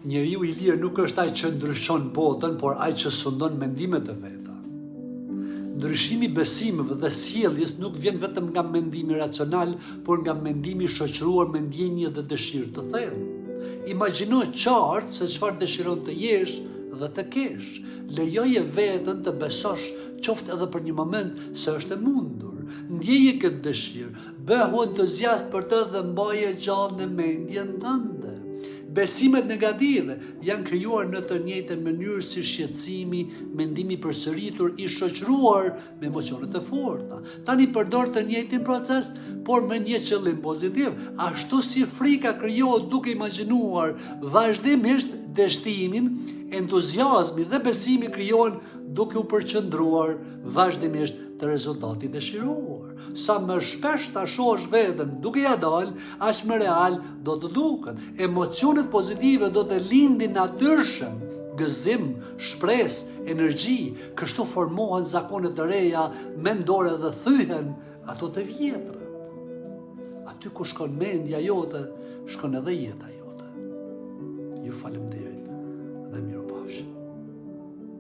Njeriu i lirë nuk është ai që ndryshon botën, por ai që sundon mendimet e veta. Ndryshimi i besimeve dhe sjelljes nuk vjen vetëm nga mendimi racional, por nga mendimi i shoqëruar me ndjenjë dhe dëshirë të thellë. Imagjino qartë se çfarë dëshiron të jesh dhe të kesh. Lejoje veten të besosh, qoftë edhe për një moment, se është e mundur. Ndjeje këtë dëshirë, bëhu entuziast për të dhe mbaje gjallë në mendjen tënde. Besimet negative janë krijuar në të njëjtën mënyrë si shqetësimi, mendimi i përsëritur i shoqëruar me emocione të forta. Tani përdor të njëjtin proces, por me një qëllim pozitiv. Ashtu si frika krijohet duke imagjinuar vazhdimisht dështimin, entuziazmi dhe besimi krijohen duke u përqendruar vazhdimisht te rezultati i dëshiruar. Sa më shpesh ta shohësh veten duke ia dalë, aq më real do të duket. Emocionet pozitive do të lindin natyrshëm, gëzim, shpresë, energji, kështu formohen zakone të reja mendore dhe thyhen ato të vjetrat. Aty ku shkon mendja jote, shkon edhe jeta jote. Ju faleminderit dhe mirupafshim.